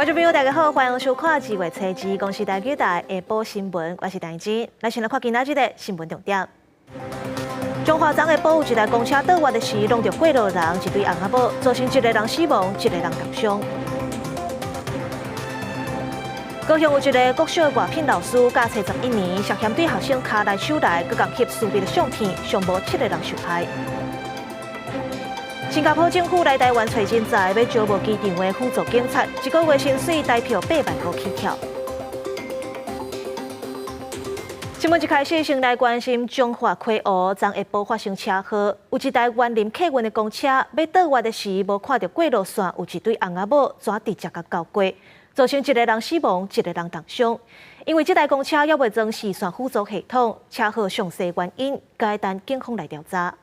觀眾朋友，大家好，歡迎收看2月初二公視台語台下晡新聞，我是陳真。來先來看今仔日的新聞重點。彰化昨下晡有一台公車倒彎的時，挵著過路人一對翁仔某，造成一個人死亡，一個人重傷。高雄有一个國小外聘老師教冊11年，涉嫌對學生跤來手來，閣共翕私密的相片，上無七个人受害。新加坡政府來台灣揣人才，欲招募機場的輔助警察，一個月薪水台票8萬5起跳。新聞一開始，先來關心彰化溪湖，昨下晡發生車禍，有一台員林客運的公車，欲倒彎的時，無看著過路線有一對翁仔某，怎直接共鉤過，造成一個人死亡，一個人重傷。因為這台公車猶未裝視線輔助系統，車禍詳細原因，該等警方來調查。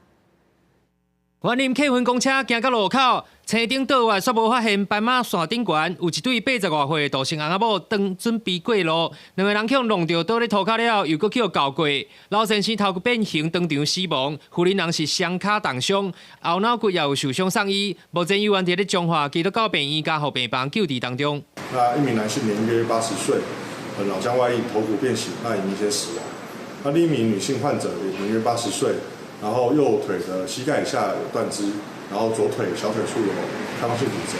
員林客運公車行到路口，青燈倒彎，煞無發現斑馬線頂懸有一對80外歲的杜姓翁仔某，當準備過路，兩个人去挵著倒咧塗跤了後，又閣去予鉤過。老先生頭骨變形，當場死亡；婦人人是雙跤重傷，後腦骨也有受傷送醫。目前猶原佇咧彰化基督教病院加護病房救治當中。那一名男性年約80歲，腦漿外溢，頭骨變形，那已明顯死亡。那另一名女性患者也年約80歲。然後右腿的膝蓋以下有斷肢，然後左腿小腿處有開放性骨折，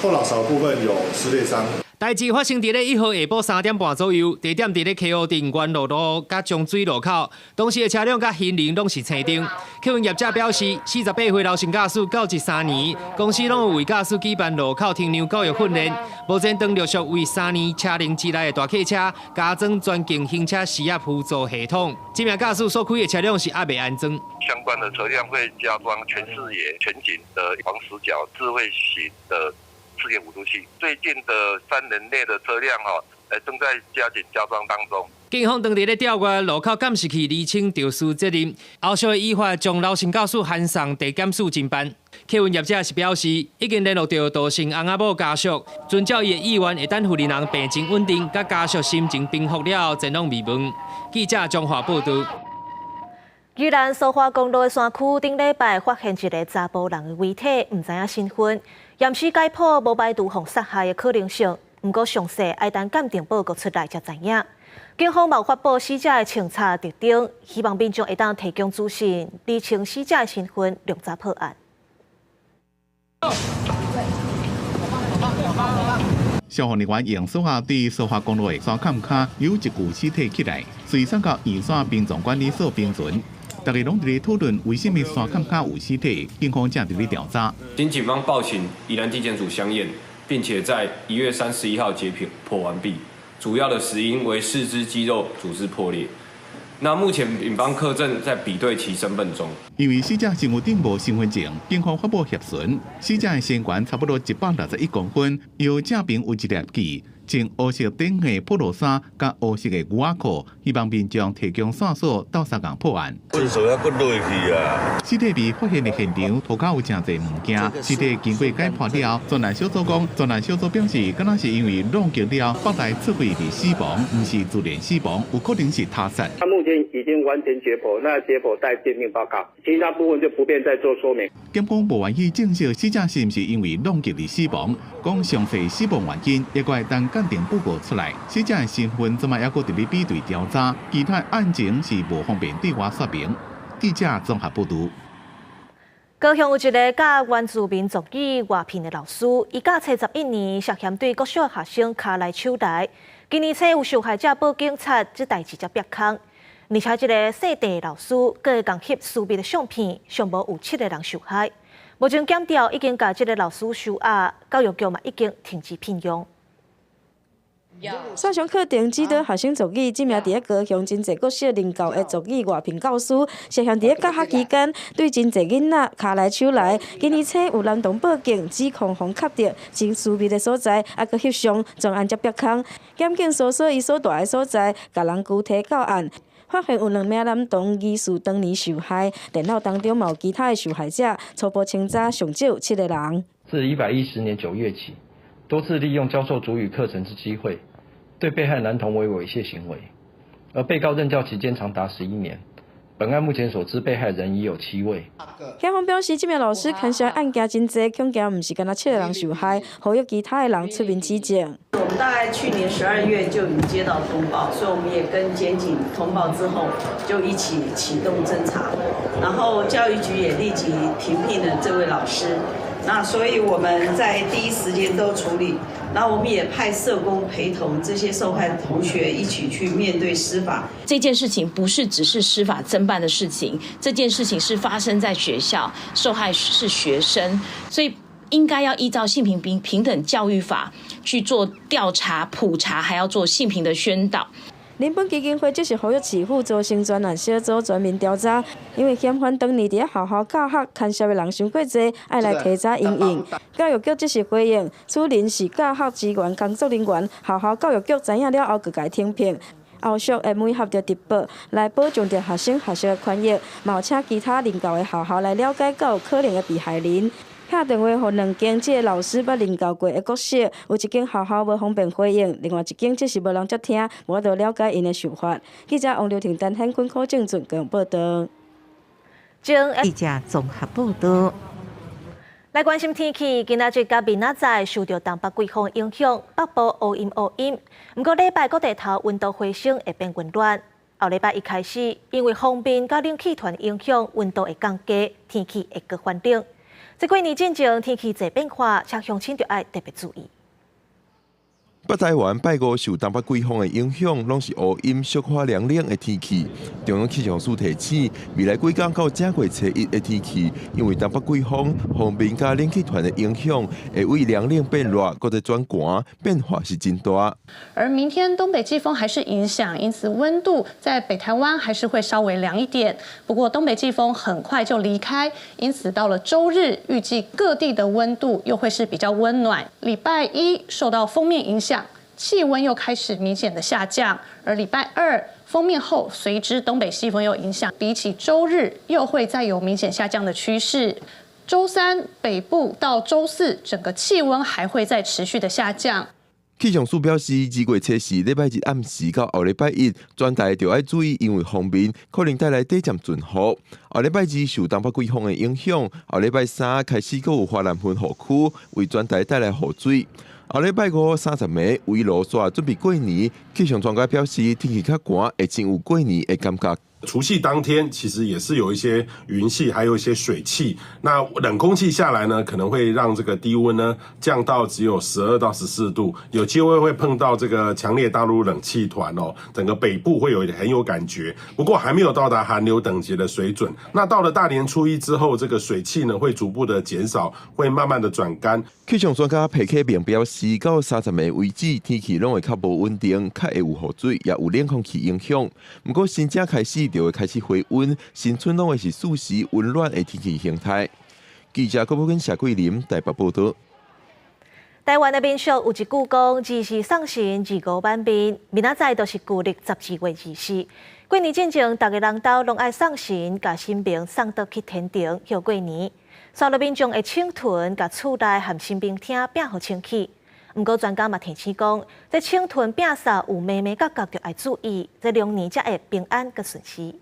後腦勺部分有撕裂傷。代誌發生佇咧1號下晡3點半左右，地點佇咧溪湖鎮元路路佮漳水路口，當時的車輛佮行人攏是青燈。客運業者表示，48歲劉姓駕駛教職3年，公司攏有為駕駛舉辦路口停讓教育訓練。目前當陸續為3年車齡之內的大客車加裝全景行車視野輔助系統。這名駕駛所開的車輛是猶未安裝。相關的車輛會加裝全視野、全景的防死角、智慧型的視野輔助器。最近的3年內的車輛哈，正在加緊加裝當中。警方當日咧調閱路口監視器，釐清肇事責任，後續依法將劉姓駕駛函送地檢署偵辦。客運業者是表示，已經聯絡著杜姓翁仔某家屬，遵照伊的意願，會等婦人病情穩定，佮家屬心情平復了後，前往慰問。記者彰化報導。宜蘭蘇花公路的山區，頂禮拜發現一个查埔人的遺體，毋知影身份，驗屍解剖無排除予殺害的可能性，毋過詳細愛等鑑定報告出來才知影。警方嘛發布死者的穿插特徵，希望民眾會當提供資訊，釐清死者的身份，量早破案。消防人員用索仔佇蘇花公路的山崁跤有一具屍體起來，隨送到宜山殯葬管理所冰存。大家攏佇咧討論為啥物山崁跤有屍體，警方正佇咧調查。經警方報請宜蘭地檢署相驗，並且在1月31號解剖完畢。主要的死因為四肢肌肉組織破裂。那目前警方勅正在比對其身份中。因為死者身份證無身份證，警方發布協尋。死者的身懸差不多161公分，腰正邊有一粒痣，穿烏色頂的破落衫佮烏色的牛仔褲，希望民眾提供線索鬥相共破案。廁所猶閣落去啊！屍體被發現的現場，塗跤有誠濟物件。屍體經過解剖了，專案小組講，專案小組表示，敢若是因為挵擊了腹內出血而死亡，毋是自然死亡，有可能是他殺。他目前已經完全解剖，那解剖待鑑定報告，其他部分就不便再做說明。檢方無願意證實死者是毋是因為挵擊而死亡，講詳細死亡原因，猶閣愛等鑑定報告出來。死者的身份這擺猶閣佇咧比對調查，其他案情是無方便對外說明。記者綜合報導。高雄有一个教原住民族語外聘的老師，伊教冊11年，涉嫌對國小學生跤來手來。今年初有受害者報警察，這代誌才煏空。而且這个姓鄭的老師，閣會共翕私密的相片，上無有七个人受害。目前檢調已經共這个老師收押，教育局嘛已經停止聘用。線上課程指導學生族語，這名佇咧高雄真濟國小任教的族語外聘教師，涉嫌佇咧教學期間對真濟囡仔跤來手來。今年初有男童報警，指控予𤙭著真私密的所在，猶閣翕相，專案才煏空。檢警搜索伊所蹛的所在，共人拘提到案，發現有兩名男童疑似當年受害，電腦當中嘛有其他的受害者，初步清查上少七个人。自110年9月起，多次利用教授族語課程之機會，對被害男童為猥褻行為，而被告任教期間長達11年，本案目前所知被害人已有七位。檢方表示，這名老師牽涉案件真濟，恐驚毋是干焦七个人受害，呼籲其他的人出面指證。我們大概去年12月就已經接到通報，所以我們也跟檢警通報之後，就一起啟動偵查，然後教育局也立即停聘了這位老師。那所以我們在第一時間都處理，那我們也派社工陪同這些受害的同學一起去面對司法。這件事情不是只是司法偵辦的事情，這件事情是發生在學校，受害是學生，所以應該要依照性平平平等教育法去做調查、普查，還要做性平的宣導。人本基金會則是呼籲市府組成專案小組全面調查，因為嫌犯當年佇咧學校教學牽涉的人傷過濟，愛來提早因應。教育局則是回應，此人是教學資源工作人員，學校教育局知影了後，閣共伊停聘。後續會配合著直報來保障著學生學習的權益，嘛有請其他任教的學校來了解閣有可能的被害人。敲電話予兩間這个老師捌任教過的國小，有一間學校無方便回應，另外一間則是無人接聽，無法度了解𪜶的想法。記者王劉婷、陳顯坤、柯正俊報導。記者綜合報導。來關心天氣，今仔日佮明仔載受著東北季風影響，北部烏陰烏陰。毋過禮拜各地頭溫度回升，會變溫暖。後禮拜一開始，因為鋒面佮冷氣團影響，溫度會降低，天氣會閣反冷。這幾年進前天氣濟變化，請鄉親著愛特別注意。北台灣拜五受東北季風的影響，攏是烏陰、小可涼冷的天氣。中央氣象署提醒，未來幾工到正月初一的天氣，因為東北季風、鋒面佮冷氣團的影響，會為涼冷變熱，閣再轉寒，變化是真大。而明天東北季風還是影響，因此溫度在北台灣還是會稍微涼一點。不過東北季風很快就離開，因此到了週日，預計各地的溫度又會是比較溫暖。禮拜一受到鋒面影響，氣溫又開始明顯的下降，而禮拜二鋒面後隨之東北季風又影響，比起週日又會再有明顯下降的趨勢。週三北部到週四，整個氣溫還會再持續的下降。氣象署表示，2月初四禮拜日暗時到後禮拜一，全台就愛注意，因為鋒面可能帶來短暫陣雨。後禮拜二受東北季風的影響，後禮拜三開始閣有華南分雨區，為全台帶來雨水。後禮拜五30暝圍爐煞準備過年，氣象專家表示，天氣較寒，會真有過年的感覺。除夕當天其實也是有一些雲系，還有一些水汽。那冷空氣下來呢，可能會讓這個低溫呢降到只有12到14度，有機會會碰到這個強烈大陸冷氣團哦，整個北部會有很有感覺。不過還沒有到達寒流等級的水準。那到了大年初一之後，這個水汽呢會逐步的減少，會慢慢的轉乾。氣象專家皮克明表示，到30暝為止，天氣攏會較無穩定，較會有雨水，也有冷空氣影響。毋過新正開始就會開始回溫，新春攏會是四時溫暖的天氣形態。記者郭寶根、謝桂林台北報導。台灣的民俗有一句講：二四送神，二五挽面。明仔載就是舊曆12月24。過年進前，逐家人兜攏愛送神，共神明送倒去天庭，予過年。煞落民眾會請囤，共厝內和神明廳摒予清氣。毋過專家嘛提醒講，這請囤摒掃有眉眉角角，著愛注意，這龍年才會平安閣順遂。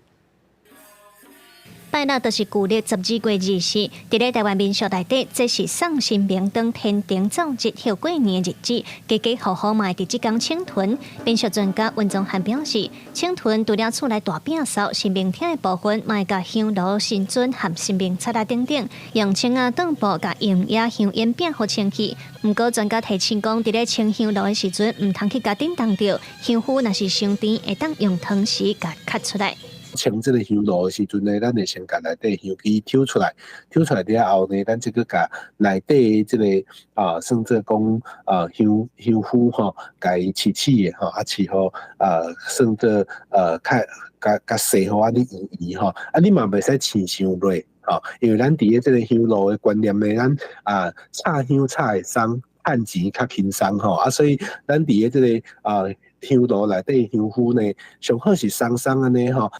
拜六就是舊曆12月24，佇咧台灣民俗內底，這是送神明轉天庭走日予過年的日子，家家戶戶嘛會佇這工請囤。民俗專家溫宗漢表示，請囤除了厝內大摒掃神明廳的部分，嘛會共香爐、神尊和神明冊仔等等，用清仔當布共用野香煙摒予清氣。毋過專家提醒講，佇咧清香爐的時陣，毋通去共振動著，香灰若是傷甜，會當用湯匙共揩出來。清這个香爐的時陣呢，咱會先共內底香枝抽出來，抽出來了後呢，咱這閣共內底這个算做講香香灰吼，共伊拭拭的吼，拭予算做較共共洗予按呢圓圓吼，你嘛袂使穿傷落吼，因為咱佇咧這个香爐的觀念呢，咱插香插會鬆，趁錢較輕鬆吼，所以咱佇咧這个香爐內底香灰呢，上好是鬆鬆按呢吼。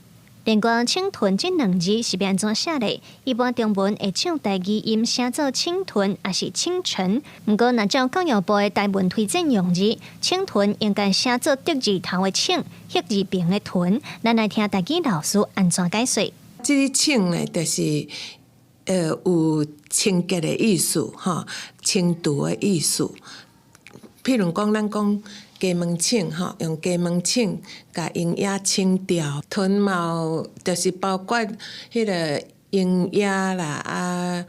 另外，請屯這兩字是欲按怎寫咧？一般中文會照台語音寫做請屯，抑是請陳。毋過，若照教育部的台文推薦用字，請屯應該寫做竹字頭的請，彼字旁的屯。咱來聽台語老師按怎解說。這个請呢，就是有清潔的意思，吼，清除的意思。譬如講，咱講雞毛清，吼，用雞毛清共蠅仔清掉。屯嘛有，就是包括彼个蠅仔啦，啊，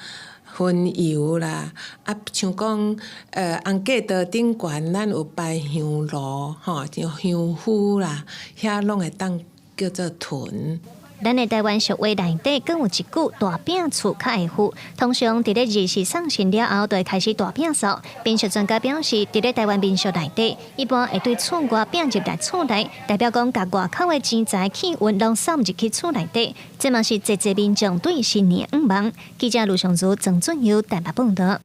薰油啦，啊，像講紅過道頂懸，咱有擺香爐，吼，像香灰啦，遐攏會當叫做屯。咱的台灣俗話內底，閣有一句大餅厝較會富。通常佇咧二十送神了後，就會開始大餅掃。民俗專家表示，佇咧台灣民俗內底，一般會對厝外餅入來厝內，代表講共外口的錢財氣運攏送入去厝內底。這嘛是濟濟民眾對新年願望。記者盧尚如、曾俊佑台北報導。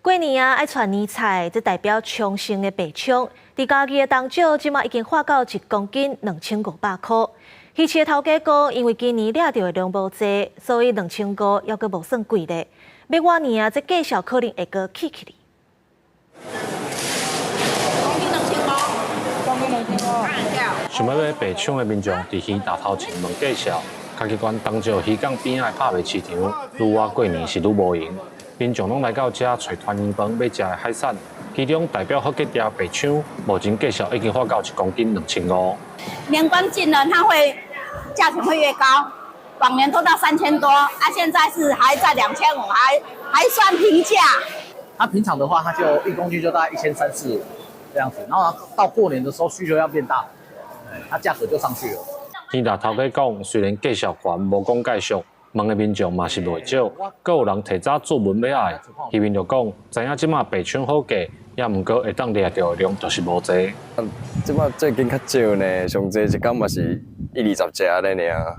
過年啊，愛傳年菜，這代表昌盛的白鯧。佇嘉義的冬蕉，這馬已經化到1公斤2500箍。魚市的頭家講，因為今年掠著的量無濟，所以2500猶閣無算貴咧。欲活年啊，這價數可能會閣起起哩。公斤2500，公斤2500。想欲買白鯧的民眾，佇魚檔頭前問價數。嘉義縣東石漁港邊仔的拍賣市場，愈倚過年是愈無閒，民眾攏來到遮揣團圓飯欲食的海產，其中代表好價的白鯧，目前價數已經發到1公斤2500。年關近了，它會價錢會越高，往年都到3000多，啊，現在是還在2500，還算平價。它平常的話，它就1公斤就大概1300、1400這樣子，然後到過年的時候需求量變大，它價格就上去了。魚檔頭家講，雖然價數懸，無講介俗，問的民眾嘛是袂少，閣有人提早注文欲愛。漁民就講，知影這馬白鯧好價，也毋過會當掠著的量就是無濟。這馬最近較少呢，上濟一工嘛是一二十隻按呢爾。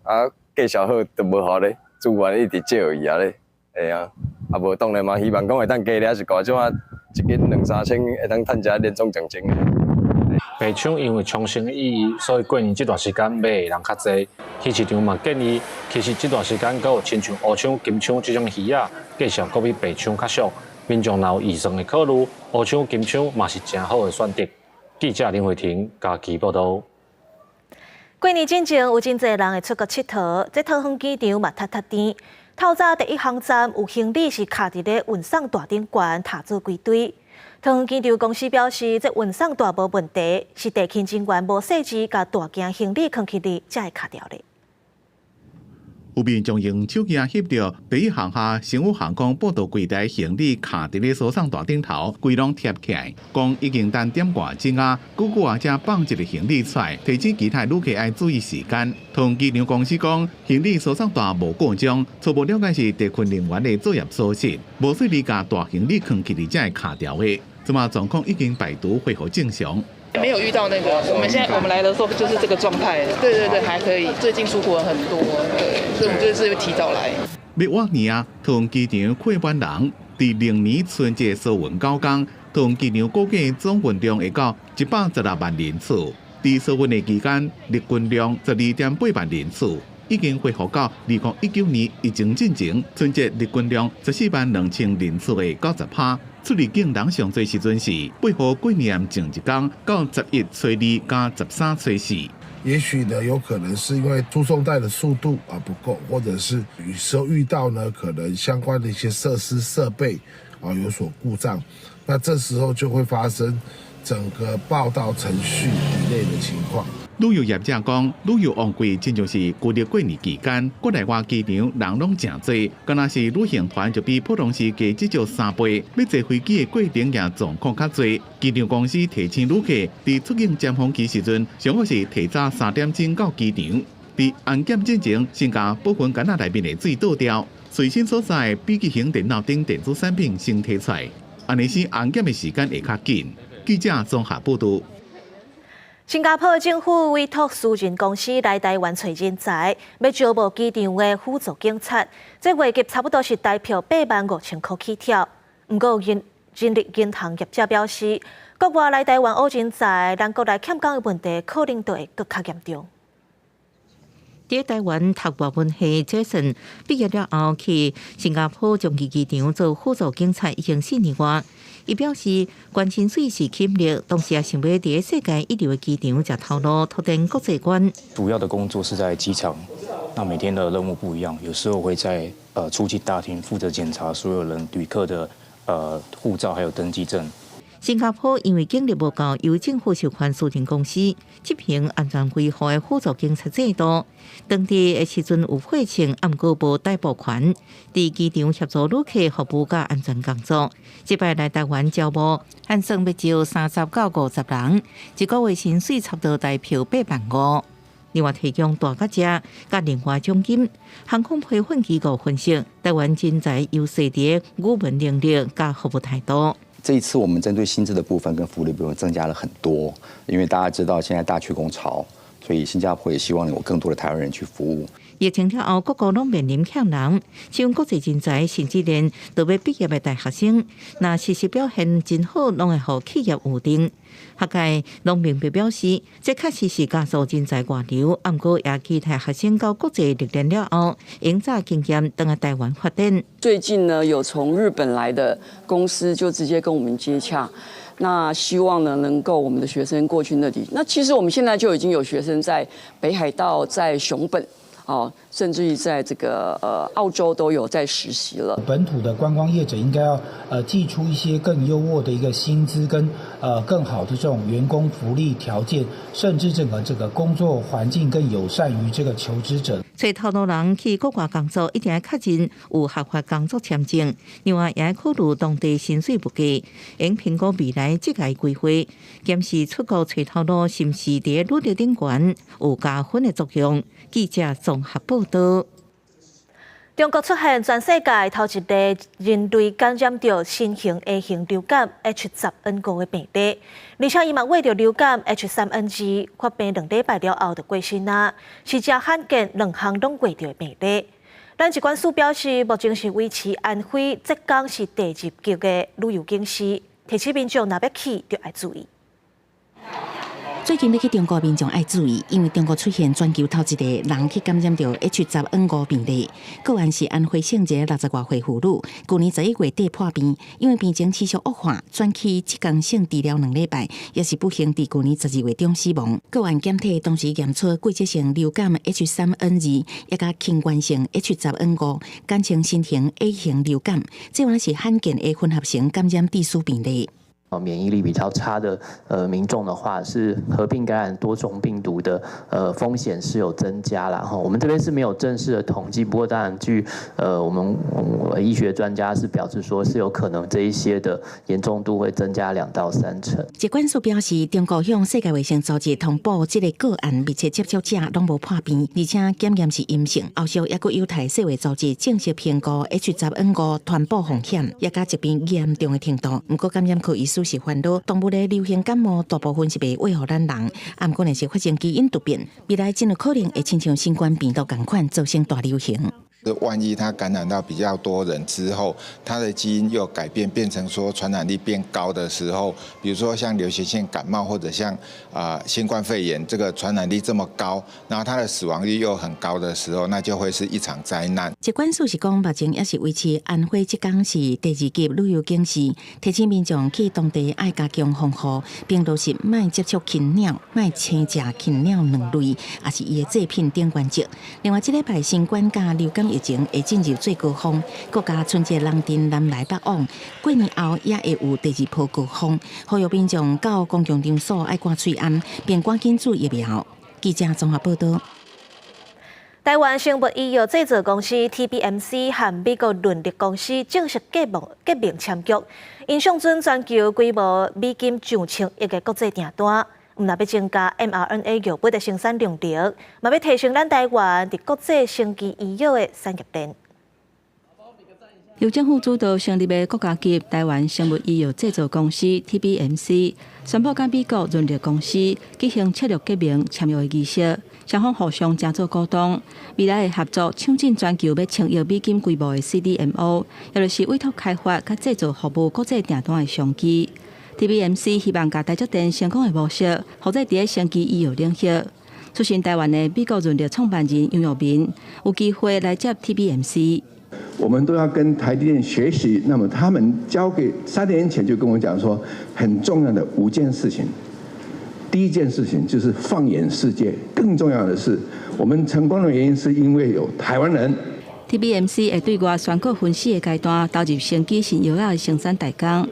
啊，價數好就無好咧，資源一直借伊啊咧，會啊。啊無當然嘛，希望講會當加掠一寡，這馬一斤兩三千會當趁一年終獎金。白鯧因為昌盛的意義，所以過年這段時間買的人較濟。魚市場嘛建議，其實這段時間閣有親像烏鯧、金鯧這種魚仔，價數閣比白鯧較俗。民眾若有預算的考慮，烏鯧、金鯧嘛是誠好的選擇。記者林慧婷嘉義報導。過年進前有真濟人會出國𨑨迌，這桃園機場嘛塞塞甜。透早第一航站有行李是卡佇咧運送帶頂懸，卡做規堆。桃園機場公司表示，這運送帶無問題，是地勤人員無細緻共大件行李囥起來，才會卡著咧。有民眾用手機翕著第一航廈星宇航空報到櫃台行李卡佇咧輸送帶頂頭，規攏貼起來，講已經等點外鐘啊，久久啊才放一个行李出來，提醒其他旅客愛注意時間。桃園機場公司講，行李輸送帶無故障，初步了解是地勤人員的作業疏失，無細膩共大行李囥起來才會卡著的。這馬狀況已經排除恢復正常。沒有遇到那個，我們現在我們來的時候就是這個狀態。對對對，還可以。最近出國很多，對，所以我們就是提早來。欲活年啊，桃園機場客滿人，佇龍年春節疏運九工，桃園機場估計總運量會到116萬人次。佇疏運的期間，日均量12.8萬人次，已經恢復到2019年疫情進前春節日均量14萬2千人次的90%。出入境人上濟時陣是八號過年前一工到11初2加13初4。也許呢，有可能是因為輸送帶的速度啊不夠，或者是有時候遇到呢可能相關的一些設施設備啊有所故障，那這時候就會發生整個報到程序 delay 的情況。旅遊業者講，旅遊旺季親像是舊曆過年期間，國內外機場人攏誠濟，敢若是旅行團就比普通時加至少3倍。欲坐飛機的過程也狀況較濟。機場公司提醒旅客，佇出境尖峰期時陣，上好是提早3點鐘到機場。佇安檢進前，先共保溫罐仔內面的水倒掉，隨身所在筆記型電腦等電子產品先提出來，按呢使安檢的時間會較緊。記者綜合報導。新加坡政府委託私人公司來台灣揣人才，欲招募機場的輔助警察。這月給差不多是台票85,000箍起跳。毋過人力銀行業者表示，國外來台灣學人才，咱國內欠工的問題可能就會閣較嚴重。佇台灣讀外文系 Jason 畢業了後去新加坡樟宜機場做輔助警察已經4年外。伊表示，懸薪水是吸引力，同時也想欲佇世界一流的機場食頭路，拓展國際觀。主要的工作是在機場，那每天的任務不一樣，有時候會在出境大廳負責檢查所有人旅客的護照還有登機證。新加坡因為警力無夠，由政府授權私人公司執行安全維護的輔助警察制度。當地的時陣有配槍，毋過無逮捕權。佇機場協助旅客服務佮安全工作。這擺來台灣招募，按算欲招30到50人，一個月薪水差不多台票8萬5。另外提供大甲食，佮另外獎金。航空培訓機構分析，台灣人才優勢佇語文能力佮服務態度。這一次我們針對薪資的部分跟福利部分增加了很多，因為大家知道現在大缺工潮，所以新加坡也希望有更多的台灣人去服務。疫情了後，各國攏面臨欠人，像國際人才，甚至連都欲畢業的大學生，若實習表現真好，攏會予企業預定。學界攏明白表示，這確實是加速人才外流，毋過也期待學生到國際歷練了後，用這經驗轉來台灣發展。最近呢，有從日本來的公司就直接跟我們接洽，那希望呢能夠我們的學生過去那裡。那其實我們現在就已經有學生在北海道、在熊本。哦，甚至於在這個澳洲都有在實習了。本土的觀光業者應該要祭出一些更優渥的一個薪資跟更好的這種員工福利條件，甚至整個這個工作環境更友善於這個求職者。揣頭路人去國外工作，一定愛確認有合法工作簽證，另外也愛考慮當地薪水物價，應評估未來職涯規劃，檢視出國揣頭路是毋是佇履歷頂懸有加分的作用。記者綜合報道。中國出現全世界頭一例人類感染著新型 A 型流感 H10N5的病例，而且伊嘛穢著流感 H3N2發病2禮拜了後就過身啊，是誠罕見兩項攏穢著的病例。咱疾管署表示，目前是維持安徽、浙江是第二級的旅遊警示，提醒民眾若欲去，就愛注意。最近欲去中國民眾愛注意，因為中國出現全球頭一個人去感染著 H10N5病例。個案是安徽省一个60外歲婦女，舊年11月底破病，因為病情持續惡化，轉去浙江省治療2禮拜，也是不幸佇舊年12月中死亡。個案檢體同時驗出季節性流感 H3N2，也佮輕原性 H10N5，簡稱新型 A 型流感，這原是罕見的混合型感染致死病例。免疫力比較差的民眾的話，是合併感染多種病毒的風險是有增加啦。哈，我們這邊是沒有正式的統計，不過當然據我們醫學專家是表示說，是有可能這一些的嚴重度會增加2到3成。疾管署表示，中國向世界衛生組織通報這個個案密切接觸者攏無破病，而且檢驗是陰性。後續猶閣有待世衛組織正式評估 H10N5傳播風險，也佮疾病嚴重的程度。毋過感染科醫師是煩惱，動物的流行感冒大部分是袂穢予咱人，毋過若是發生基因突變，未來真有可能會親像新冠病毒仝款造成大流行。萬一它感染到比較多人之後，它的基因又改變，變成說傳染力變高的時候，比如說像流行性感冒或者像新冠肺炎，這個傳染力這麼高，然後它的死亡率又很高的時候，那就會是一場災難。疾管署是講，目前也是維持安徽浙江是第二級旅遊警示，提醒民眾去當地愛加強防護，並落實莫接觸禽鳥、莫生食禽鳥卵類，抑是伊的製品等原則。另外，這禮拜新冠佮流感疫情會進入最高峰，國家春節人陣南來北往，過年後也會有第二波高峰，呼籲民眾到公共場所愛掛喙罨，並趕緊注疫苗。記者綜合報道。台灣生物醫藥製造公司 TBMC 和美國倫力公司正式結盟簽約，𪜶上準全球規模美金上千億的國際訂單，毋但欲增加 mRNA 藥物的生產量能，嘛欲提升咱台灣佇國際生技醫藥的產業鏈。由政府主導成立的國家級台灣生物醫藥製造公司 TBMC 宣布佮美國倫力公司舉行策略結盟簽約的儀式，雙方互相成做股東，未來會合作搶進全球欲千億美金規模的 CDMO，也就是委託開發佮製造服務國際訂單的商機。TBMC 希望共台積電成功的模式，複製佇咧生技醫藥領域。出身台灣的美國潤力創辦人楊岳明有機會來接 TBMC。我們都要跟台積電學習。那麼他們交給3年前就跟我講說，很重要的五件事情。第一件事情就是放眼世界，更重要的是，我們成功的原因是因為有台灣人。 TBMC 會對外宣告分子的階段投入生技新藥仔的生產代工。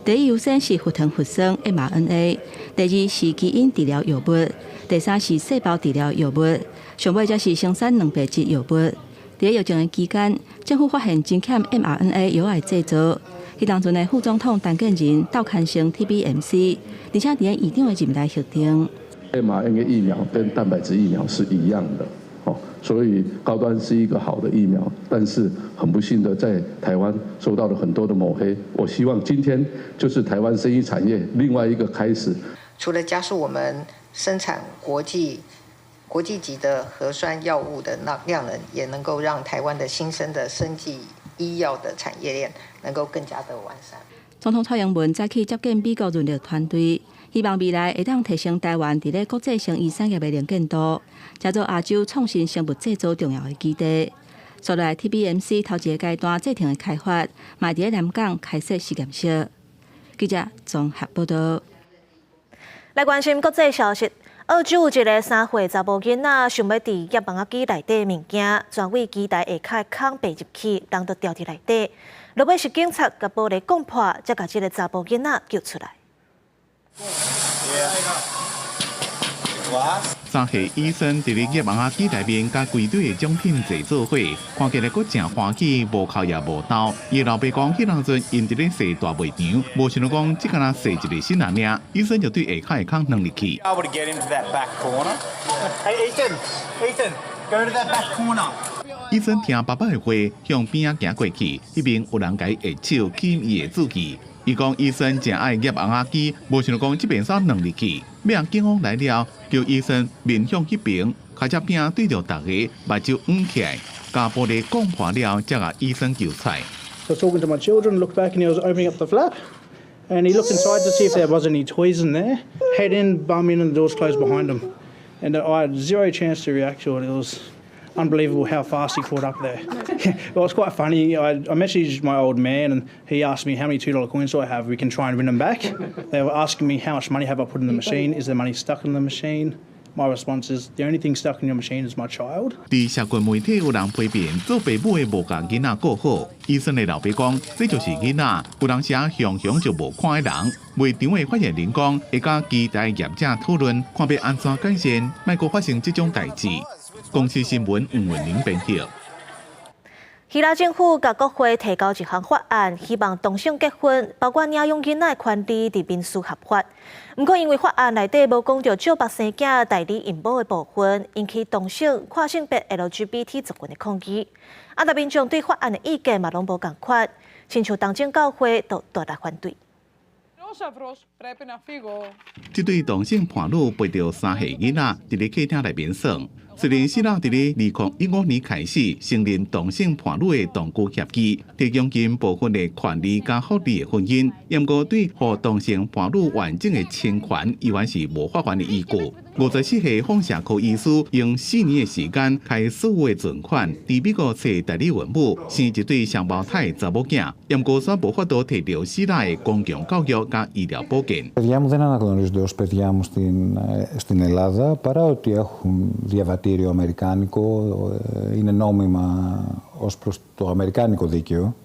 第一優先是核糖核酸 mRNA，第二是基因治療藥物，第三是細胞治療藥物，上尾才是生產蛋白質藥物。佇疫情的期間，政府發現真欠 mRNA 藥仔的製造。彼當陣的副總統陳建仁鬥牽成 TBMC，而且佇咧院長的任內核定。 mRNA 疫苗跟蛋白質疫苗是一樣的，哦，所以高端是一個好的疫苗，但是很不幸的在台灣受到了很多的抹黑。我希望今天就是台灣生醫產業另外一個開始。除了加速我們生產國際級的核酸藥物的那量能，也能夠讓台灣的新生的生技醫藥的產業鏈能夠更加的完善。總統蔡英文早起接見美國潤力團隊，希望未來會當提升台灣佇咧國際生醫產業的能見度，成做亞洲創新生物製造重要的基地。所來 TBMC 頭一個階段製程的開發，嘛佇咧南港開設實驗室。記者綜合報道。來關心國際消息。澳洲有一个3歲查某囡仔，想欲佇醃網仔機內底物件，全位機台下跤的孔爬入去，人就牢佇內底。落尾是警察共玻璃摃破，才共這个查某囡仔救出來。 3歲醫生佇咧醃網仔機內面，佮規隊的獎品坐做伙，看起來閣誠歡喜，無哭也無鬧。伊老爸講，彼當陣𪜶佇咧踅大賣場，無想到講這敢若踅一個身爾，醫生就對下跤的孔鑽入去。 Hey Ethan, Ethan, go to that back corner. 醫生聽爸爸的話，向邊仔行過去，彼邊有人共伊下手吸引伊的注意。伊講醫生誠愛醃尪仔機，無想到講這邊煞鑽入去。尾仔警方來了，叫醫生面向彼邊，跤隻餅對著逐家，目睭掩起來，共玻璃摃破了，才共醫生救出來。 I was talking to my children, looked back and he was opening up the flap, and he looked inside to see if there was any toys in there. Head in, bum in, and the doors closed behind him. And I had zero chance to react to it. It was unbelievable how fast he caught up there. Well, it's quite funny. I messaged my old man and he asked me how many $2 coins do I have. We can try and win them back. They were asking me how much money have I put in the machine. Is there money stuck in the machine? My response is the only thing stuck in your machine is my child. 佇社群媒體有人批評做爸母的無共囡仔顧好，醫生的老爸講，這就是囡仔，有當時雄雄就無看的人。賣場的發言人講，會佮機台業者討論，看欲按怎改善，莫閣發生這種代誌。公視新聞吳文玲編輯。希臘政府共國會提交一項法案，希望同性結婚，包括領養囡仔的權利，佇民事合法。毋過因為法案內底無講著借腹生囝代理孕母的部分，引起同性、跨性別 LGBT 族群的抗議。啊，但民眾對法案的意見嘛攏無仝款，親像東正教會都大力反對。這對同性伴侶陪著3歲囡仔，佇咧客廳內面耍。雖然希臘佇咧2015年開始承認同性伴侶的同居協議，提供𪜶部分的權利佮福利的婚姻，毋過對予同性伴侶完整的親權，依然是無法案的依據。54歲放射科醫師用4年的時間開所有的存款，佇美國揣代理孕母，生一對雙胞胎查某囝，毋過煞無法度摕著希臘的公共教育佮醫療保健。 Παιδιά μου δεν αναγνωρίζονται ως παιδιά μου στην Ελλάδα, παρά ότι έχουν διαβατήριο αμερικάνικο, είναι νόμιμα ως προς το αμερικάνικο δίκαιο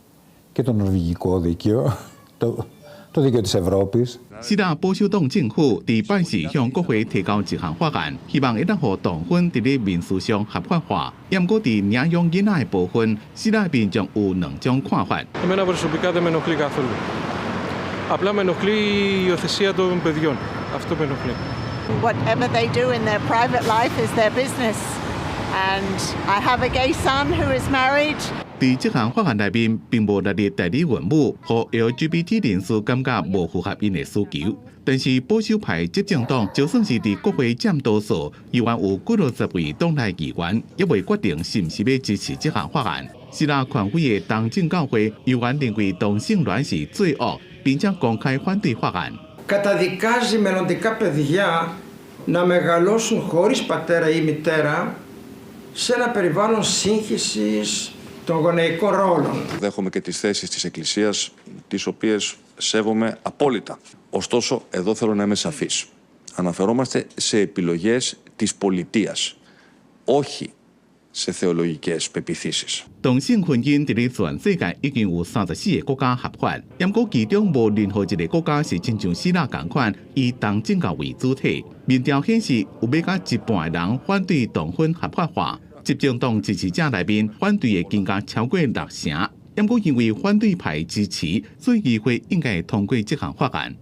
και το νορβηγικό δίκαιο, το δίκαιο της Ευρώπης. 希臘保守黨政府佇拜四向國會提交一項法案，希望會當予同婚佇咧民事上合法化。毋過佇領養囡仔的部分，希臘民眾有兩種看法。 Εμένα προσωπικά δεν με ενοχλεί καθόλου. Απλά με ενοχλεί η υιοθεσία των παιδιών. Αυτό με ενοχλεί. Whatever they do in their private life is their business. And I have a gay son who is married. 佇這項法案內面，並無列入代理孕母予 LGBT 人士感覺無符合𪜶的需求。但是保守派執政黨就算是佇國會佔多數，依然有幾落十位黨內議員，猶未決定是毋是欲支持這項法案。希臘權威的東正教會依然認為同性戀是罪惡，並且公開反對法案。 Καταδικάζει μελλοντικά παιδιά Να μεγαλώσουν χωρίς πατέρα ή μητέρα σε ένα περιβάλλον σύγχυσης των γονεϊκών ρόλων. Δέχομαι και τις θέσεις της Εκκλησίας, τις οποίες σέβομαι απόλυτα. Ωστόσο, εδώ θέλω να είμαι σαφής. Αναφερόμαστε σε επιλογές της πολιτείας, όχι σε θεολογικές πεποιθήσεις. 同性婚姻佇咧全世界已經有34個國家合法，毋過其中無任何一個國家是親像希臘仝款以東正教為主體。民調顯示有欲到一半的人反對同婚合法化，執政黨支持者內面反對的更加超過六成。毋過因為反對派支持，所以議會應該會通過這項法案。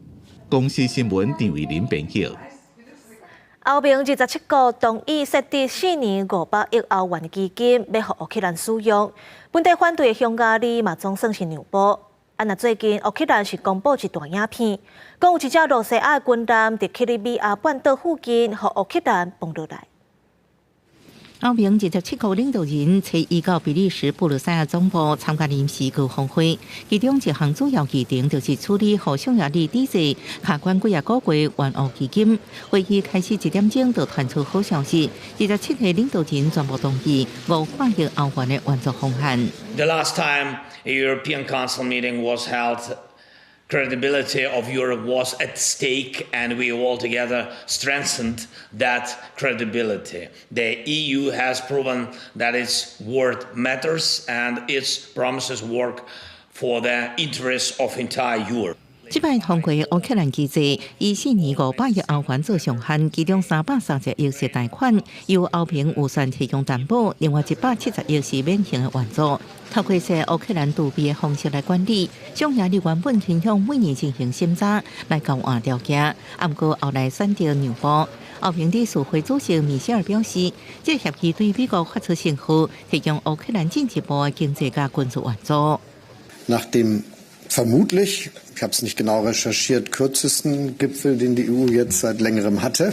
公視新聞陳慧琳編譯。歐盟27國同意設立4年500億歐元基金，欲予烏克蘭使用。本底反對的匈牙利嘛總算是讓步。啊，若最近烏克蘭是公布一段影片，講有一隻露西亞軍艦佇克里米亞半島附近，予烏克蘭崩落來。歐盟27國領導人初一到比利時布魯塞爾總部參加臨時高峰會，其中一項主要議程就是處理予匈牙利抵制卡關幾仔個月援烏基金。會議開始一點鐘就傳出好消息，27個領導人全部同意500億歐元的援助方案。 The last time a European Council meeting was held, credibility of Europe was at stake, and we all together strengthened that credibility. The EU has proven that its word matters and its promises work for the interests of entire Europe. 這擺通過烏克蘭機制，以4年500億歐元做上限，其中330億是貸款，由歐盟預算提供擔保，另外170億是免還的援助。透過設烏克蘭儲備的方式來管理，匈牙利原本傾向每年進行審查來交換條件，毋過後來選擇讓步。歐盟理事會主席米歇爾表示，這個協議對美國發出信號，提供烏克蘭進一步的經濟佮軍事援助。 Nach dem vermutlich, ich habe es nicht genau recherchiert, kürzesten Gipfel, den die EU jetzt seit längerem hatte.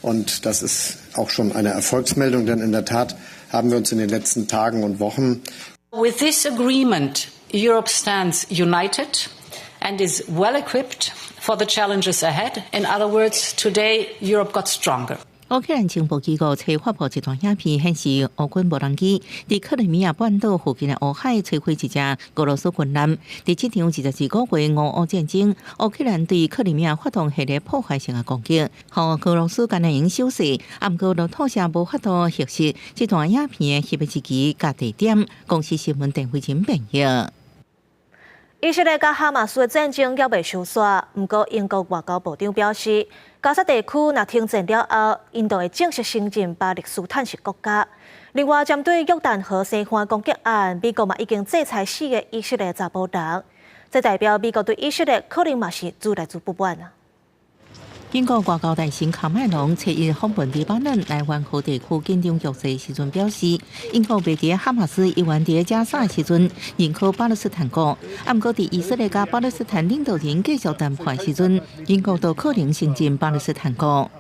Und das ist auch schon eine Erfolgsmeldung, denn in der Tat haben wir uns in den letzten Tagen und Wochen With this agreement, Europe stands united and is well equipped for the challenges ahead. In other words, today Europe got stronger. 烏克蘭情報機構初發布一段影片，顯示烏軍無人機佇克里米亞半島附近的烏海摧毀一隻俄羅斯軍艦。佇這場22個月俄烏戰爭，烏克蘭對克里米亞發動系列破壞性的攻擊，予俄羅斯敢若會用守勢，毋過路透社無法度核實這段影片的翕的日期佮地點。公視新聞鄧慧琴編譯。以色列佮哈馬斯的戰爭猶未收煞，毋過英國外交部長表示，加沙地區若停戰了後，𪜶就會正式承認巴勒斯坦是國家。另外，針對約旦河西岸攻擊案，美國嘛已經制裁四个以色列查埔人，這代表美國對以色列可能嘛是愈來愈不滿啊。英國外交大臣卡麥隆初一訪問黎巴嫩來緩和地區緊張局勢時陣表示，英國袂佇哈馬斯猶原佇加沙時陣認可巴勒斯坦國，毋過佇以色列佮巴勒斯坦領導人繼續談判時陣，英國就可能承認巴勒斯坦國。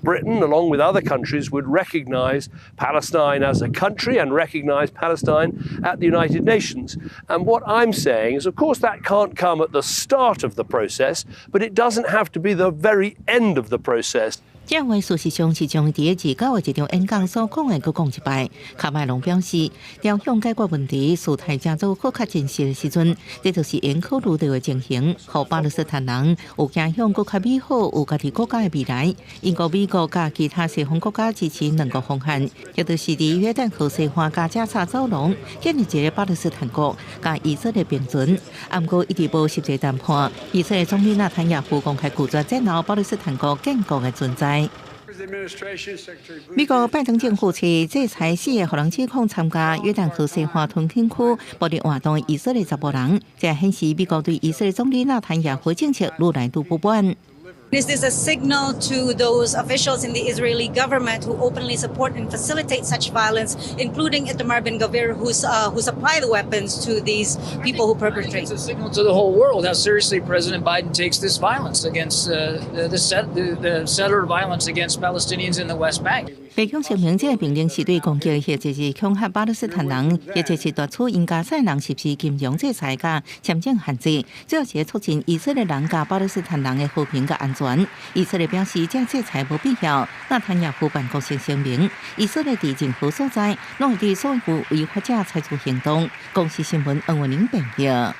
Britain, along with other countries, would recognize Palestine as a country and recognize Palestine at the United Nations. And what I'm saying is, of course, that can't come at the start of the process, but it doesn't have to be the very end of the process. 這話事實上是將佇29的一場演講所講的閣講一擺。卡麥隆表示，朝向解決問題事態正做閣較真實的時陣，這就是應考慮著的情形，予巴勒斯坦人有走向閣較美好、有家己國家的未來。英國、美國佮其他西方國家支持兩國方案，也就是佇約旦河西岸佮加沙走廊建立一个巴勒斯坦國，佮以色列並存。毋過一直無實際談判。以色列總理納坦雅胡公開拒絕戰後巴勒斯坦國建國的存在。美國拜登政府初制裁四个予人指控參加約旦河西岸屯墾區暴力活動以色列查埔人，這顯示美國對以色列總理納坦雅胡政策愈來愈不滿。 This is a signal to those officials in the Israeli government who openly support and facilitate such violence, including Itamar Ben-Gvir, who supply the weapons to these people who perpetrate. It's a signal to the whole world how seriously President Biden takes this violence against the settler violence against Palestinians in the West Bank. 白宮聲明，這个命令是對攻擊或者是恐嚇巴勒斯坦人，或者是奪取𪜶加沙人實施金融制裁佮簽證限制，主要是促進以色列人佮巴勒斯坦人的和平佮安全。以色列表示，這制裁無必要。納坦雅胡辦公室聲明，以色列佇任何所在，攏會對所有違法者採取行動。公視新聞黃文玲編譯。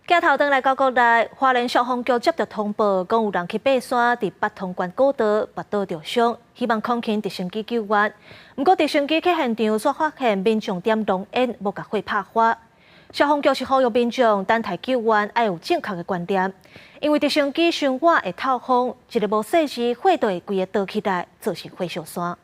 鏡頭轉來到國內，花蓮消防局接到通報，講有人去爬山，佇八通關古道跋倒著傷，希望空勤直升機救援。毋過直升機去現場，煞發現民眾點濃煙，無共火拍花。消防局是呼籲民眾等待救援，愛有正確的觀念，因為直升機傷倚會透風，一个無細緻，火就會規个燒起來，造成火燒山。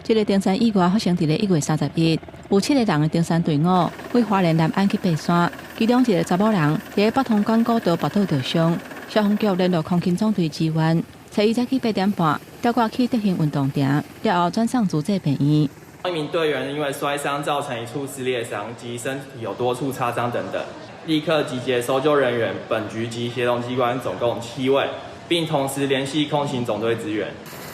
這个登山意外發生佇咧1月31日，有七个人的登山隊伍為花蓮南安去爬山，其中一个查某人佇咧八通關古道跋倒著傷，消防局聯絡空勤總隊支援，揣伊早起8點半調掛去德興運動場，了後轉送慈濟病院。一名隊員因為摔傷造成一處撕裂傷及身體有多處擦傷等等，立刻集結搜救人員，本局及協同機關總共七位，並同時聯繫空勤總隊支援。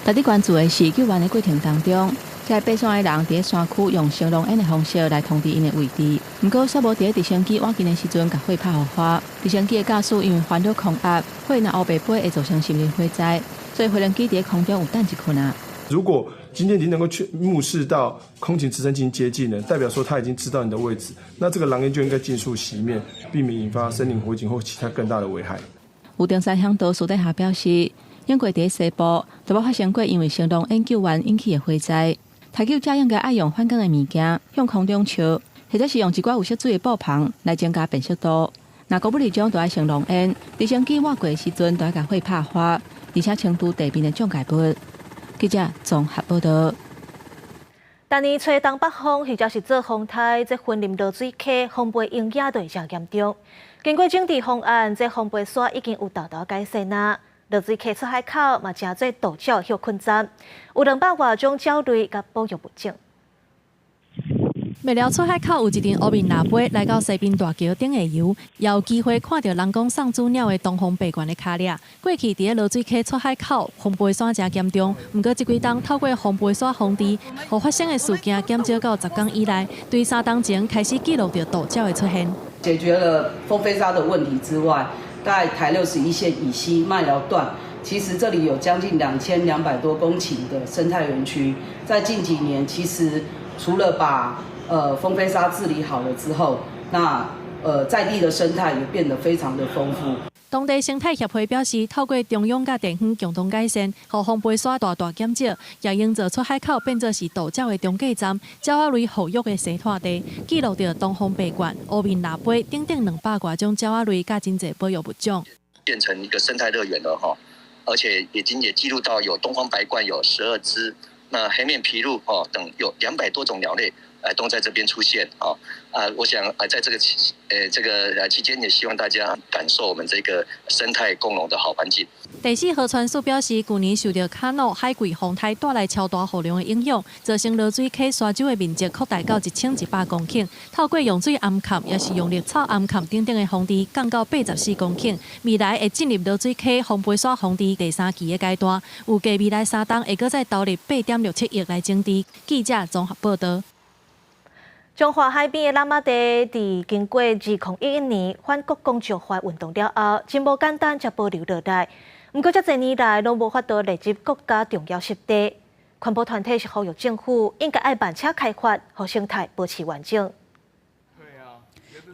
值得關注的是，救援的過程當中，這個爬山的人佇咧山區用燒濃煙的方式來通知𪜶的位置，毋過煞無佇咧直升機倚近的時陣，共火拍予花。直升機的駕駛因為煩惱空壓，火若烏白飛會造成森林火災，所以飛行機佇咧空中有等一困啊。如果今天已經能夠去目視到空勤直升機接近了，代表說他已經知道你的位置，那這個狼煙就應該盡速熄滅，避免引發森林火警或其他更大的危害。有登山嚮導私底下表示，英國佇咧西部都捌發生過因為燒濃煙救援引起的火災。抬救者應該愛用反光的物件向空中照，或者是用一寡有色水的布棚來增加辨識度。若閣不理想，就愛燒濃煙。直升機倚過的時陣，就愛共火拍花，而且清除地面的障礙物。記者綜合報道。逐年吹東北風，或者是做風颱，這雲林濁水溪風背蠅仔就會誠嚴重。經過整治方案，這風背沙已經有沓沓改善啊。濁水溪出海口嘛，成做渡鳥歇睏站，有200外種鳥類佮保育物種。麥寮出海口有一陣烏面蜊飛來到西濱大橋頂下游，也有機會看到人講送子鳥的東方白鸛的跤跡。過去佇咧濁水溪出海口風飛沙誠嚴重，毋過這幾冬透過風飛沙防治，予發生的事件減少到10工以內。對3冬前開始記錄著渡鳥的出現。解決了風飛沙的問題之外，在台61線以西麥寮段，其實這裡有將近2200多公頃的生態園區。在近幾年，其實除了把風飛沙治理好了之後，那在地的生態也變得非常的豐富。當地生態協會表示，透過中央佮地方共同改善，予風飛沙大大減少，也營造出海口變做是渡鳥的中繼站，鳥仔類護育的生態地，記錄著東方白鸛、烏面蜊飛等等200外種鳥仔類佮真濟保育物種，變成一個生態樂園了哈，而且已經也記錄到有東方白鸛有12隻，那黑面琵鷺哦等有200多種鳥類。都在這邊出現啊！啊，我想啊，在這個期間，也希望大家感受我們這個生態共融的好環境。第四河川署表示，舊年受著卡努海葵風颱帶來超大雨量的影響，造成濁水溪沙洲的面積擴大到1100公頃。透過用水頷崁，也是用綠草頷崁等等的防治，降到84公頃。未來會進入濁水溪風飛沙防治第三期的階段，預計未來3冬會閣再投入8.67億來整治。記者綜合報道。彰化海邊的湳仔地，佇經過2011年反國光石化運動了後，真無簡單才保留落來。毋過這濟年來，攏無法度列入國家重要濕地。環保團體是呼籲政府應該愛慢車開發，予生態保持完整。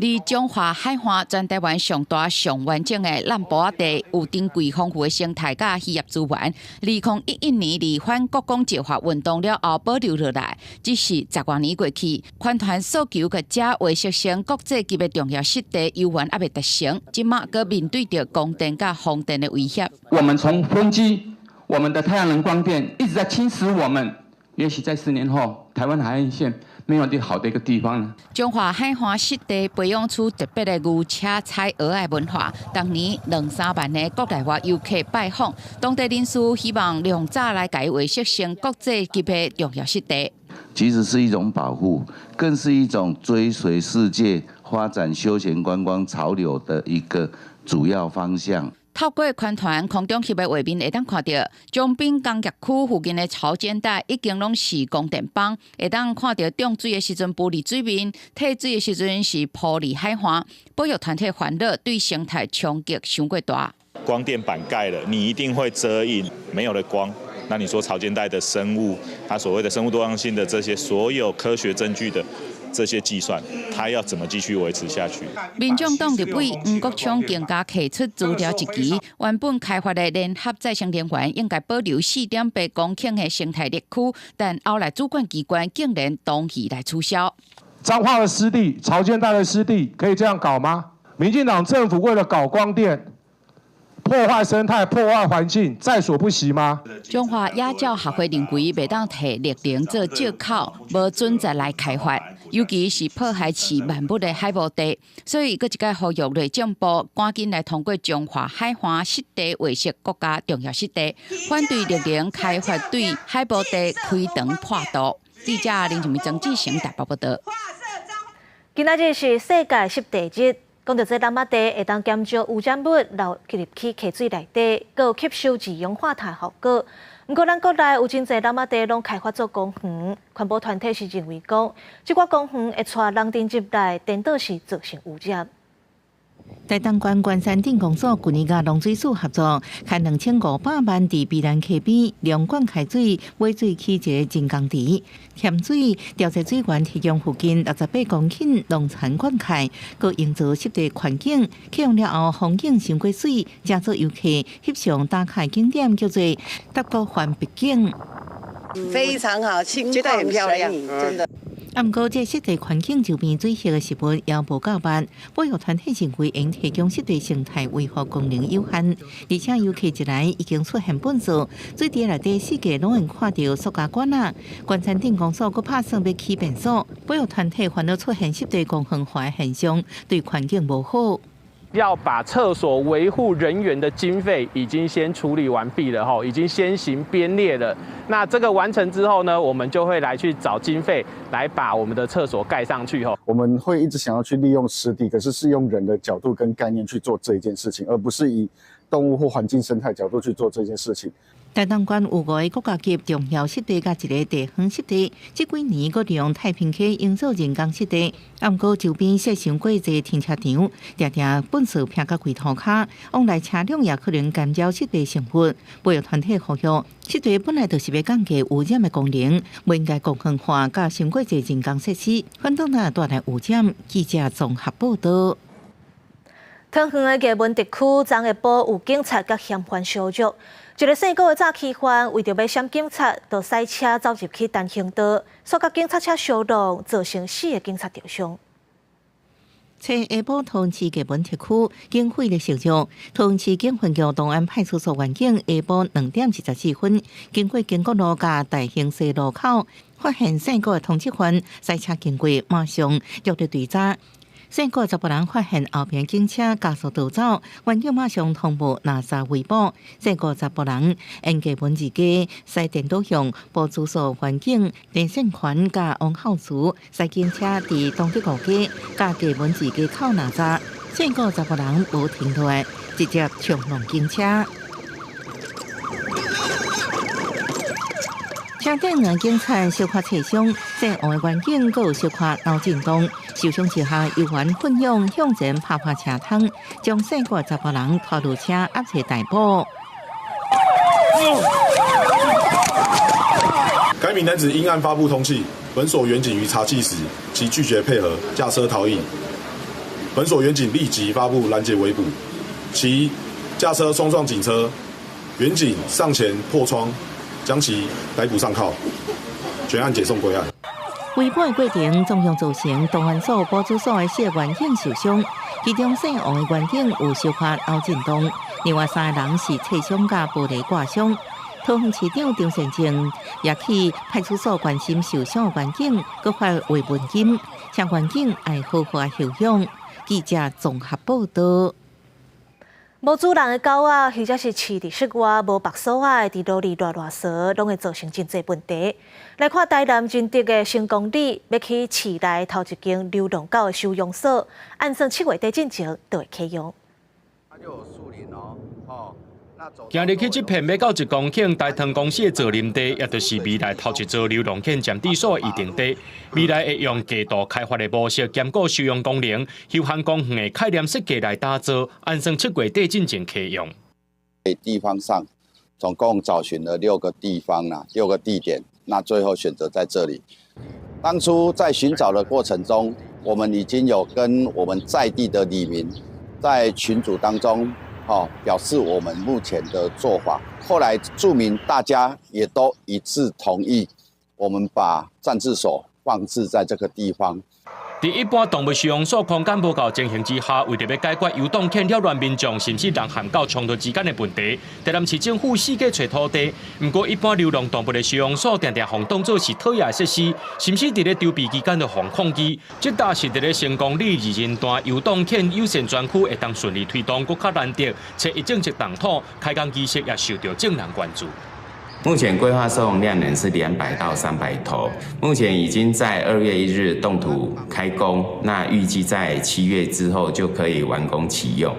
佇彰化海岸，全台灣上大上完整的湳埔仔地，有珍貴豐富的生態佮漁業資源。2011年，佇反國光石化運動了後，保留落來，只是10外年過去，環團訴求共遮劃設成國際級的重要濕地，猶原猶未達成，這馬閣面對著光電佮風電的威脅。我們從風機、我們的太陽能光電一直在侵蝕我們，也許在10年後，台灣海岸線沒有一個好的一個地方呢。彰化海岸濕地培養出特別的牛車採蚵仔文化。逐年兩三萬的國內外遊客拜訪，當地人士希望量早來共伊劃設成國際級的重要濕地。其實是一種保護，更是一種追隨世界發展休閒觀光潮流的一個主要方向。透過寬傳空中翕的畫面，會當看著長濱工業區附近的潮間帶已經攏是光電板，會當看著漲水的時陣浮佇水面，退水的時陣是浮佇海岸。保育團體煩惱對生態衝擊傷過大。光電板蓋了，你一定會遮蔭，沒有了光。那你說潮間帶的生物，它所謂的生物多樣性的這些所有科學證據的這些計算，它要怎麼繼續維持下去？民眾黨立委黃國昌更加提出資料質疑，原本開發的聯合再生能源應該保留4.8公頃的生態綠區，但後來主管機關竟然同意來取消。彰化的濕地、潮間帶的濕地可以這樣搞嗎？民進黨政府為了搞光電，破壞生態、破壞環境，在所不惜嗎？彰化野鳥學會認為，袂當提綠能做藉口，無準則來開發，尤其是破壞飼萬物的海埔地，所以閣一擺呼籲內政部趕緊來通過彰化海岸濕地劃設國家重要濕地，反對綠能開發對海埔地開腸破肚。記者林靜曾志成台北報導。今仔日是世界濕地日。講到這湳仔地會當減少污染物流入去溪水內底，閣有吸收二氧化碳效果。毋過，咱國內有真濟湳仔地攏開發做公園，環保團體是認為講，這寡公園會帶人陣入來，顛倒是造成污染。台東縣關山鎮公所去年佮農水署合作，開2500萬佇美蘭溪邊龍灌開水、尾水起一个人工池，鹹水調節水源提供附近68公頃農田灌溉，閣營造濕地環境。啟用了後，風景傷過媠，誠濟遊客翕相打卡景點叫做搭國環碧景，非常好，覺得很漂亮，真的。啊，毋過，這濕地環境周邊水域的植物也無夠密，保育團體認為應提供濕地生態維護功能有限，而且遊客一來已經出現糞掃，水池內底四界攏會看著塑膠管仔。關山鎮公所閣拍算欲起便所，保育團體煩惱出現濕地公園化的現象，對環境無好。要把廁所維護人員的經費已經先處理完畢了，已經先行編列了。那這個完成之後呢，我們就會來去找經費，來把我們的廁所蓋上去。我們會一直想要去利用濕地，可是是用人的角度跟概念去做這一件事情，而不是以動物或環境生態角度去做這件事情。台東縣有五个國家級重要濕地，佮一个地方濕地。這幾年閣利用太平溪營造人工濕地，啊，毋過周邊設傷過濟停車場，定定糞掃拚甲規塗跤，往來車輛也可能干擾濕地生物。保育團體呼籲，濕地本來就是欲降低污染的功能，袂應該公園化佮傷過濟人工設施，反倒來帶來污染。記者綜合報導。桃園的藝文特區，昨下晡有警察佮嫌犯相撞，一個姓郭的詐欺犯為著欲閃警察，就駛車走入去單行道，煞佮警察車相撞，造成四个警察著傷。昨下晡桃園市藝文特區警匪的相撞，桃園市警分局東安派出所員警下晡2點24分，經過建國路佮大興西路口，發現姓郭的通緝犯駛車經過，馬上著力追查。姓郭查埔人發現後邊警車加速逃走，員警馬上通報攔查圍捕。姓郭查埔人沿藝文二街西顛倒向埔主所員警林勝權佮王孝慈駛警車佇東德五街佮藝文二街口攔查，姓郭查埔人無停落來，直接衝撞警車。車頂兩警察小可擦傷，姓王的員警閣有小可腦震盪，受傷之下猶原奮勇向前拍破車窗，將姓郭查埔人拖落車押揣逮捕。該名男子因案發布通緝，本所員警於查緝時，其拒絕配合，駕車逃逸。本所員警立即發布攔截圍捕，其駕車衝撞警車，員警上前破窗，將其逮捕上銬，全案解送歸案。圍捕的過程，總共造成東安所、埔主所的四個員警受傷，其中姓王的員警有小可腦震盪，另外三個人是擦傷佮玻璃割傷。桃園市長張善政也去派出所關心受傷的員警，閣發慰問金，請員警愛好好休養。記者綜合報導。無主人的狗仔，或者是飼佇室外無縛鎖仔的，佇路裡亂亂踅，攏會造成真濟問題。來看台南仁德的成功里，欲起市內頭一間流浪狗的收容所，按算7月底進前就會啟用。行入去這片欲到1公頃大糖公司的造林地，也就是未來頭一座流浪犬暫置所的預定地。未來會用過度開發的模式，兼顧收容功能、休閒公園的概念設計來打造，按算7月底進前啟用。地方上總共找尋了六個地方啦，六個地點，那最後選擇在這裡。當初在尋找的過程中，我們已經有跟我們在地的里民在群組當中，表示我們目前的做法。後來住民大家也都一致同意，我們把暫置所放置在這個地方。佇一般動物收容所空間無夠情形之下，為著欲解決遊蕩犬擾亂民眾，甚至人和狗衝突之間的問題，台南市政府四界揣土地。毋過，一般流浪動物的收容所，定定予當做是討厭設施，甚至佇咧籌備期間就予放棄。這焦是佇咧成功里二人段遊蕩犬友善專區會當順利推動，閣較難得，揣一整隻動土，開工儀式也受著眾人關注。目前規劃收容量能是200到300頭，目前已經在2月1日動土開工，那預計在7月之後就可以完工啟用。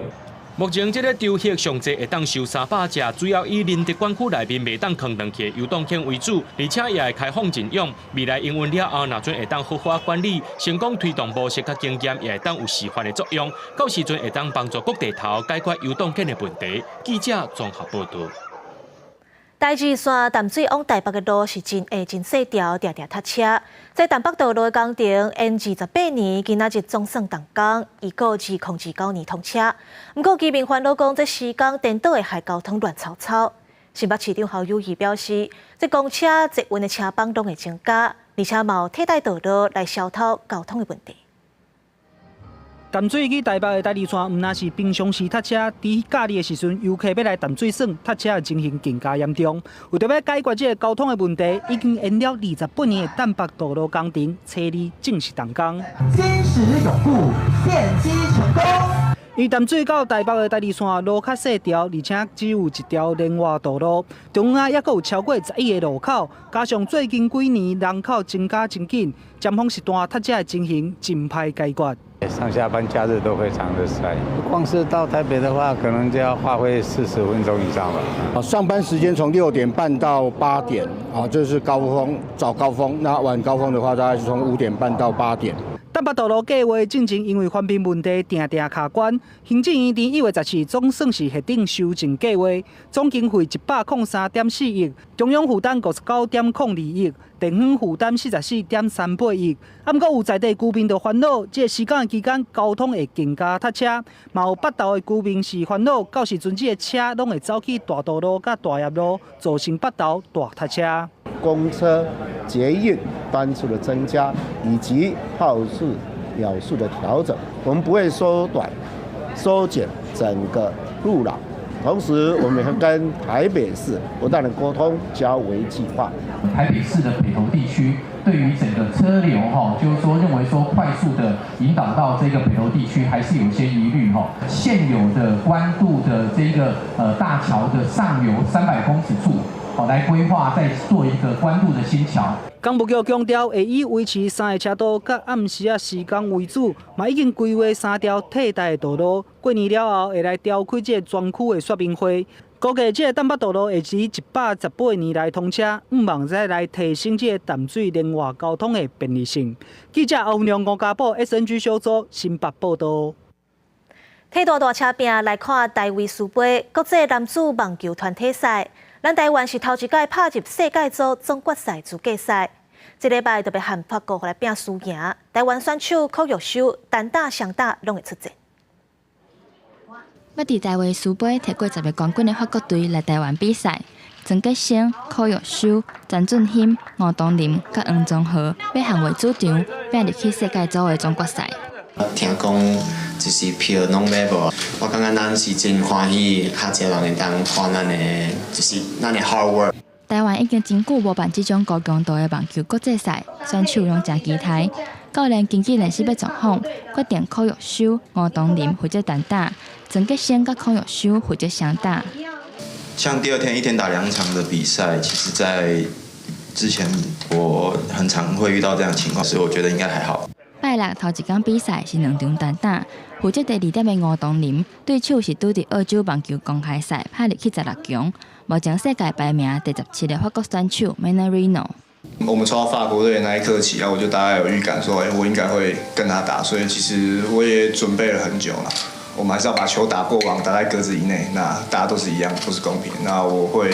目前這个場域上濟會當收300隻，主要以林德管區內面袂當囥轉去的遊蕩犬為主，而且也會開放認養。未來營運了後，若準會當好好管理，成功推動模式佮經驗，也會當有示範的作用。到時陣會當幫助各地頭解決遊蕩犬的問題。記者綜合報導。台二線淡水往台北的路是真狹真細條，定定塞車。這淡北道路的工程延28年，今仔日總算動工，預估2029年通車。毋過居民煩惱講，這施工顛倒會害交通亂糟糟。新北市長侯友宜表示，這公車捷運的車班攏會增加，而且嘛有替代道路來疏導交通的問題。淡水去台北的台二線，毋但是平常時塞車，佇假日的時陣，遊客欲來淡水耍，塞車的情形更加嚴重。為著欲解決這个交通的問題，已經延了28年的淡北道路工程，初二正式動工。堅實永固，奠基成功。因淡水到台北的台二線路較細條，而且只有一條連外道路，中間猶閣有超過11個路口，加上最近幾年人口增加真緊，尖峰時段塞車的情形真歹解決。上下班假日都非常的塞，光是到台北的話，可能就要花費40分鐘以上吧。上班時間從6點半到8點，啊，這是高峰，早高峰。那晚高峰的話，大概是從5點半到8點。淡北道路計劃進前因為環評問題，定定卡關。行政院佇1月14總算是核定修正計劃，總經費103.4億，中央負擔59.02億，地方負擔44.38億。啊，毋過有在地居民就煩惱，這个施工期間交通會更加塞車。嘛有北投的居民是煩惱，到時陣這个車攏會走去大渡路佮大業路，造成北投大塞車。公車、捷運班次的增加，以及號數、秒數的調整，我們不會縮短、縮減整個路廊。同時，我們會跟台北市不斷的溝通，交維計劃。台北市的北投地區對於整個車流，哈，就是說認為說快速的引導到這個北投地區，還是有些疑慮，哈。現有的關渡的這個大橋的上游300公尺處，好來規劃再做一個關渡的新橋。工務局強調，會以維持三个車道佮暗時仔施工為主，嘛已經規劃三條替代的道路。過年了後，會來召開這个專區的說明會。估計這个淡北道路會佇118年來通車，向望再來提升這个淡水連外交通的便利性。記者歐良吳家寶 SNG 小組新北報導。替代大車拼來看戴維斯杯國際男子網球團體賽，咱台灣是頭一擺拍入世界組總決賽資格賽。這禮拜特別和法國來拼輸贏，台灣選手柯玉修單打、雙打攏會出戰。欲佇戴維斯杯提過10个冠軍的法國隊來台灣比賽，曾傑生、柯玉修、陳俊興、吳東林佮黃宗和欲捍衛主場，拼入去世界組的總決賽。聽講就是票攏買無，我感覺咱是真歡喜，較濟人會當看咱的，就是咱的 hard work。台灣已經真久無辦這種高強度的網球國際賽，選手攏誠期待。教練根據練習的狀況，決定柯玉修、吳東林負責單打，曾傑生佮柯玉修負責雙打。像第二天一天打兩場的比賽，其實在之前我很常會遇到這樣的情況，所以我覺得應該還好。拜六頭一工比賽是兩場單打，負責第二點的吳東林對手是拄佇澳洲網球公開賽拍入去16強，目前世界排名第17的法國選手 Mannarino。我們抽到法國隊的那一刻起，我就大概有預感說，哎，我應該會跟他打，所以其實我也準備了很久了。我們還是要把球打過網，打在格子以內。那大家都是一樣，都是公平。那我會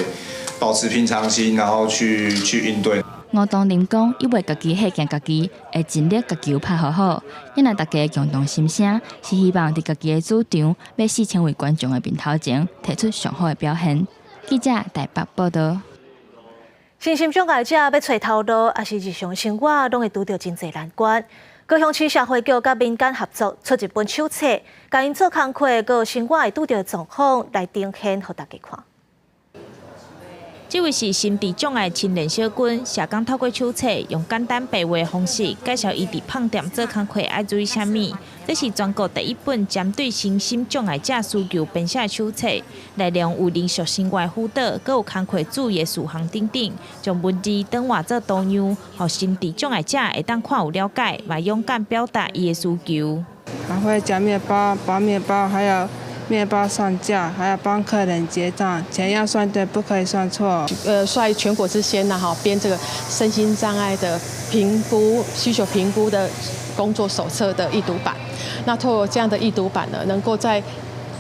保持平常心，然後去應對。吳東林講，伊袂共家己嚇驚家己，會盡力共球拍好好。因為大家共同心聲，是希望佇家己的主場，欲4000位觀眾的面頭前，提出上好的表現。記者台北報道。身心障礙者欲揣頭路，抑是日常生活，攏會拄著真濟難關。高雄市社會局佮民間合作出一本手冊，共𪜶做工課、佮生活會拄著狀況來呈現，予大家看。這位是心智障礙青年小軍，社工透過手冊，用簡單白話方式介紹伊佇麭店做工課愛注意啥物。這是全國第一本針對身心障礙者需求編寫的手冊，內容有日常生活輔導，閣有工課注意的事項等等，將文字轉換做圖樣，予心智障礙者會當看有了解，嘛勇敢表達伊的需求。還會夾麵包、包麵包，還有麵包上架，還要幫客人結賬，錢要算對，不可以算錯。率全國之先呐，哈，編這個身心障礙的評估需求評估的工作手冊的易讀版。那透過這樣的易讀版呢，能夠在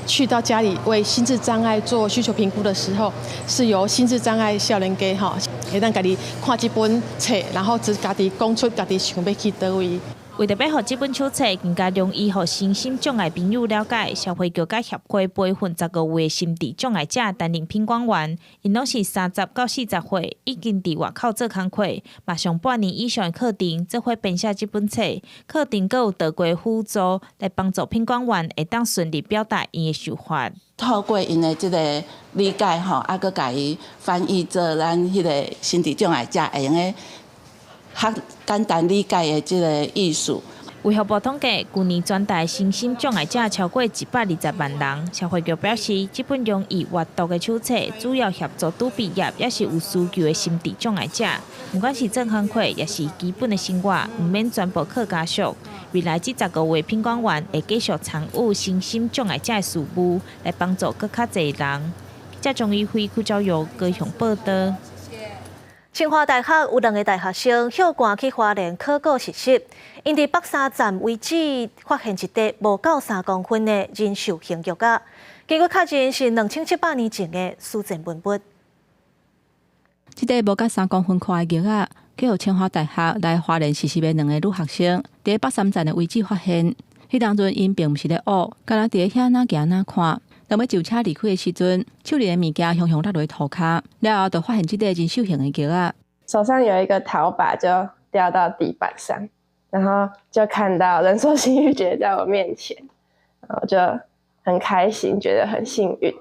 去到家裡為心智障礙做需求評估的時候，是由心智障礙少年家哈，會當家己看這本冊，然後自家己講出家己想欲去佗位。為著欲予這本手冊更加容易予身心障礙朋友了解，社會局佮協會培訓15位心智障礙者擔任品管員，𪜶攏是30到40歲，已經佇外口做工課，嘛上半年以上的課程，做伙編寫這本冊。課程閣有道具輔助，來幫助品管員會當順利表達𪜶的想法。透過𪜶的這个理解吼，啊，閣共伊翻譯做咱彼个心智障礙者會用得較簡單理解的這个意思。衛福部統計，舊年全台身心障礙者超過120萬人。社會局表示，這本容易閱讀的手冊，主要協助拄畢業抑是有需求的心智障礙者，毋管是做工課，抑是基本的生活，毋免全部靠家屬。未來這15位品管員會繼續參與身心障礙者的事務，來幫助閣較濟人。記者鍾宇輝、邱昭玉高雄報道。清華大學有兩个大學生歇寒去花蓮考古實習，𪜶佇北沙站遺址發現一塊無夠3公分的人獸形玉仔，經過確認是2700年前的史前文物。這塊無夠3公分寬的玉仔，去予清華大學來花蓮實習的兩个女學生，佇北三站的遺址發現。彼當陣𪜶並毋是咧挖，干焦佇遐若行若看。當欲就車離開的時陣，手裡的物件雄雄落佇塗跤，了後就發現這塊人獸形的玉仔。手上有一個陶把就掉到地板上，然後就看到人獸形玉玦在我面前，然後就很開心，覺得很幸運，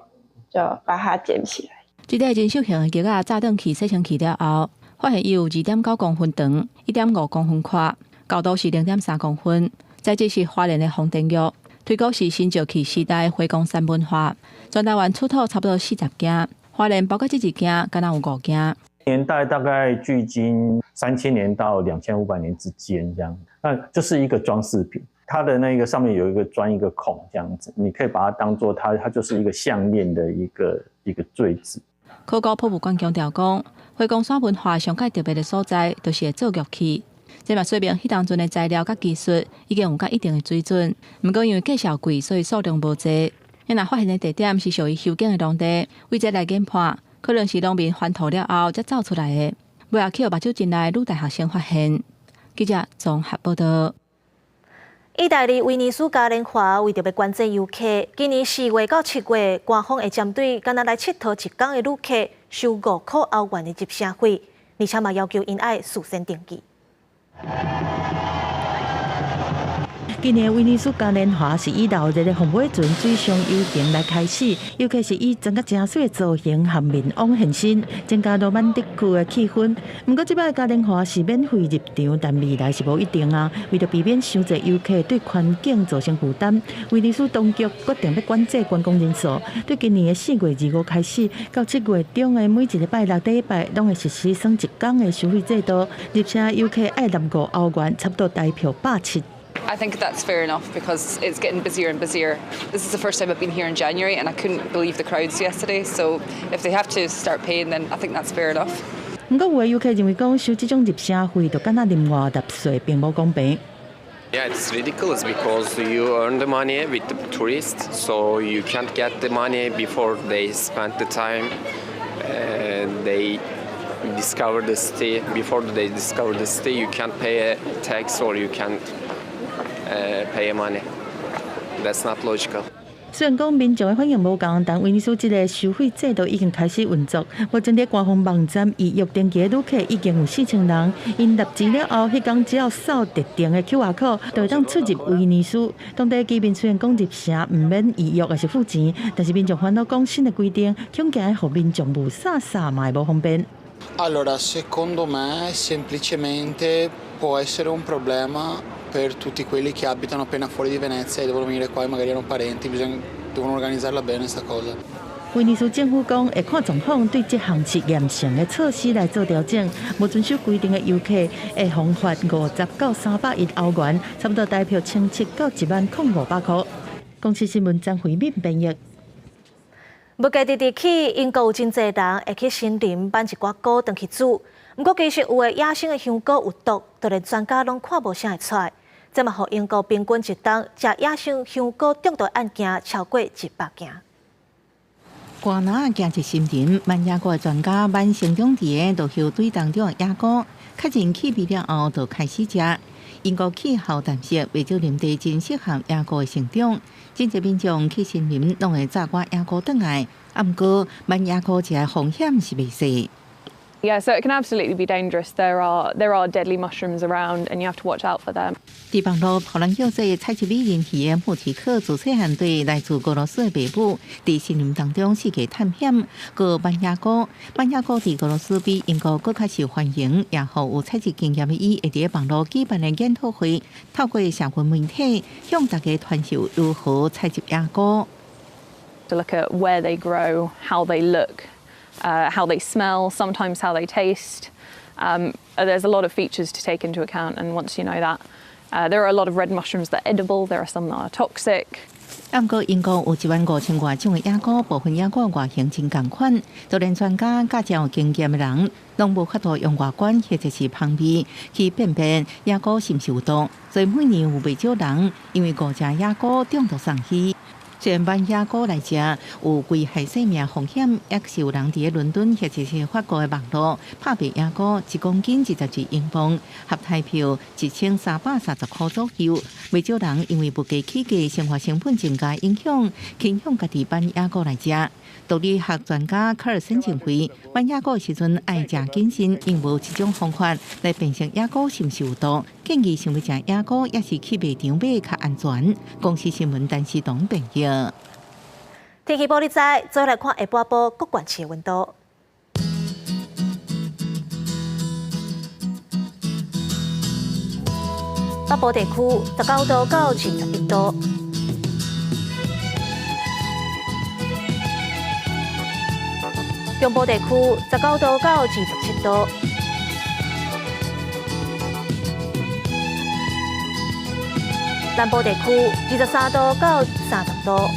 就把它撿起來。這塊人獸形的玉仔紮轉去洗清氣了後，發現伊有2.9公分長，1.5公分寬，厚度是0.3公分。材質是花蓮的風電玉。推估是新石器時代華岡山文化，全台灣出土差不多40件，花蓮包括這一件，敢若有五件。年代大概距今3000年到2500年之間，這樣，那就是一個裝飾品。它的那個上面有一個鑽一個孔，這樣子，你可以把它當做它就是一個項鏈的一個墜子。考古博物館強調講，華岡山文化上蓋特別的所在，就是會做玉器。這嘛說明彼當陣的材料佮技術已經有到一定的水準。毋過因為價數貴，所以數量無濟。若發現的地點是屬於修建的農地，為這來研判，可能是農民翻土了後才走出來的。尾仔去予目睭真利女大學生發現。記者綜合報道。意大利威尼斯嘉年華為著欲管制遊客，今年4月到7月，官方會針對干焦來𨑨迌一工的旅客收5塊歐元的入城費，而且嘛要求𪜶愛事先登記。今年威尼斯嘉年華是以鬧熱的鳳尾船水上遊行來開始，尤其是以裝甲誠媠的造型和面網現身，增加羅曼蒂克的氣氛。毋過這擺嘉年華是免費入場，但未來是無一定啊。為著避免傷濟遊客對環境造成負擔，威尼斯當局決定欲管制觀光人數。對今年的4月25開始，到7月中的每一个拜六禮拜，攏會實施耍一工的收費制度，入城遊客愛納5歐元，差不多台票170。 I think that's fair enough because it's getting busier and busier. This is the first time I've been here in January and I couldn't believe the crowds yesterday. So if they have to start paying, then I think that's fair enough. 毋過有的遊客認為講收這種入城費，就敢若另外納稅，並無公平。Yeah, it's ridiculous because you earn the money with the tourists, so you can't get the money before they spend the time. They discover the city. Before they discover the city, you can't pay a tax or you can't pay a money. That's not logical. 雖然講民眾的反應無仝，但威尼斯這个收費制度已經開始運作。目前佇官方網站預約登記的旅客已經有4000人。𪜶入錢了後，彼工只要掃特定的 QR code，就會當出入威尼斯。當地居民雖然講入城毋免預約抑是付錢，但是民眾煩惱講新的規定，恐驚予民眾霧煞煞嘛會無方便。 Allora, secondo me semplicemente può essere un problema per tutti quelli che abitano appena fuori di Venezia e devono venire qua e magari hanno parenti, bisogna, devono organizzarla bene sta cosa. 威尼斯政府講會看狀況，對這項試驗性的措施來做調整。無遵守規定的遊客會予罰50到310歐元，差不多台票1700到1萬零500箍。公視新聞張惠敏編譯。物價直直起，英國有真濟人會去森林挽一寡菇轉去煮。毋過其實有的野生的香菇有毒，就連專家攏看無啥會出來。這嘛予英國平均一冬食野生香菇中毒案件超過100件。寒冷行入森林，挽野菇的專家挽生長佇个落葉堆當中的野菇，確認氣味了後，就開始食。英國氣候淡濕，袂少林地真適合野菇的成長。真濟民眾去森林，攏會摘寡野菇轉來。啊，毋過挽野菇食的風險是袂細。 Yeah, so it can absolutely be dangerous. There are deadly mushrooms around, and you have to watch out for them. 佇網路，予人叫做採集美人魚的穆提克自細漢對來自俄羅斯的爸母，佇森林當中四界探險，閣挽野菇。挽野菇佇俄羅斯比英國閣較受歡迎，也予有採集經驗的伊會佇網路舉辦的研討會，透過社群媒體向大家傳授如何採集野菇。 To look at where they grow, how they look, how they smell, sometimes how they taste. There's a lot of features to take into account, and once you know that, there are a lot of red mushrooms that are edible, there are some that are toxic. 毋過英國有1萬5千外種的野菇，部分野菇外形真仝款，就連專家佮真有經驗的人，攏無法度用外觀或者是香味去辨別野菇是毋是有毒，所以每年有袂少人因為誤食野菇中毒送醫。雖然挽野菇來食有危害性命風險，抑是有人佇倫敦或者是法國的網路拍賣野菇，1公斤22英鎊，合台票1330箍左右。袂少人因為物價起價、生活成本增加影響，傾向家己挽野菇來食。毒理學專家卡爾森認為，挽野菇的時陣愛誠謹慎，因無一種方法來辨識野菇是毋是有毒。建議想欲食野菇，抑是去賣場買較安全。公視新聞陳思彤編譯。天氣報你知，做伙來看下晡晡各縣市的溫度。北部地區19度到21度。中部地區19度到27度。南部地區23度到30度。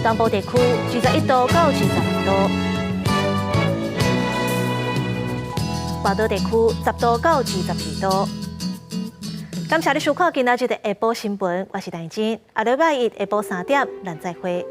東部地區21度到26度。外島地區10度到22度。感謝你收看今仔日的下晡新聞，我是陳真。下禮拜一下晡3點，咱再會。